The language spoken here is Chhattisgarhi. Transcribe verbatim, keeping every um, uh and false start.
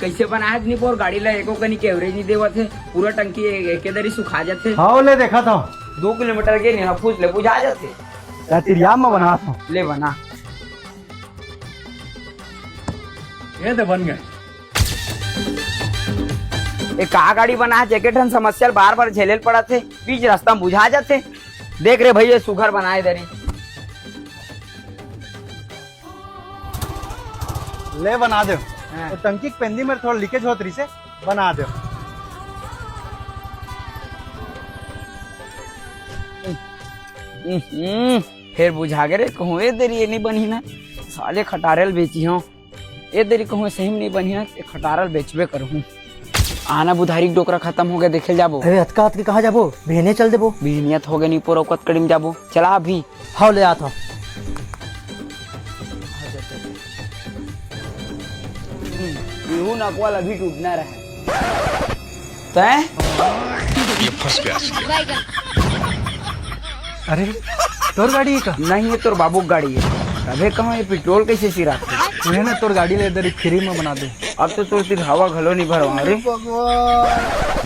कइसे बनाए हस नी पोर, गाड़ी ला एको कनी के average नी देवत हे, पूरा टंकी ए-, एके दरी सुखा जाथे। हव, ले देखत हंव। दू किलोमीटर गे नी, फूस ले बुझा जाथे। त तिरिया म बनात हंव। ले बना। ये दे बन गे। ए का गाड़ी बनाए हस, एके ठन समस्या ल बार-बार झेले ल पड़त हे, बीच रास्ता म बुझा जाथे। देख रे भई, ये सुघर बनाए दरी। ले बना देव। हाँ। त टंकी के पेंदी मेर थोड़ा leakage होत रहिसे, बना देव। हम्म, फेर बुझा गे रे, कहूँ ए दरी ये नी बनही ना, साले खटारे ल बेचिहंव। ए दरी कहूँ सही म नी बनही ना, ए खटारा ल बेचबे करहूँ। आना बुधारी के डोकरा खतम हो गे, देखे ल जाबो। अरे अतका अतके कहाँ जाबो? बिहनिया चल देबो। बिहनिया त हो गे नी पोर, अउ कतका कड़ी म जाबो। चला अभी। हव, ले आत हंव। इहू नकवा ल अभी टूटना रहे। तैं? ये फंस गया। अरे, तोर गाड़ी हे का? नहीं, ये तोर बाबू के गाड़ी हे। तभे कहूँ ये पेट्रोल कइसे सिराथे? उहे ना, तोर गाड़ी ल ए दरी free म बना देव। अब तो तोर तीर हवा घलो नी भरवांव रे। भगवान।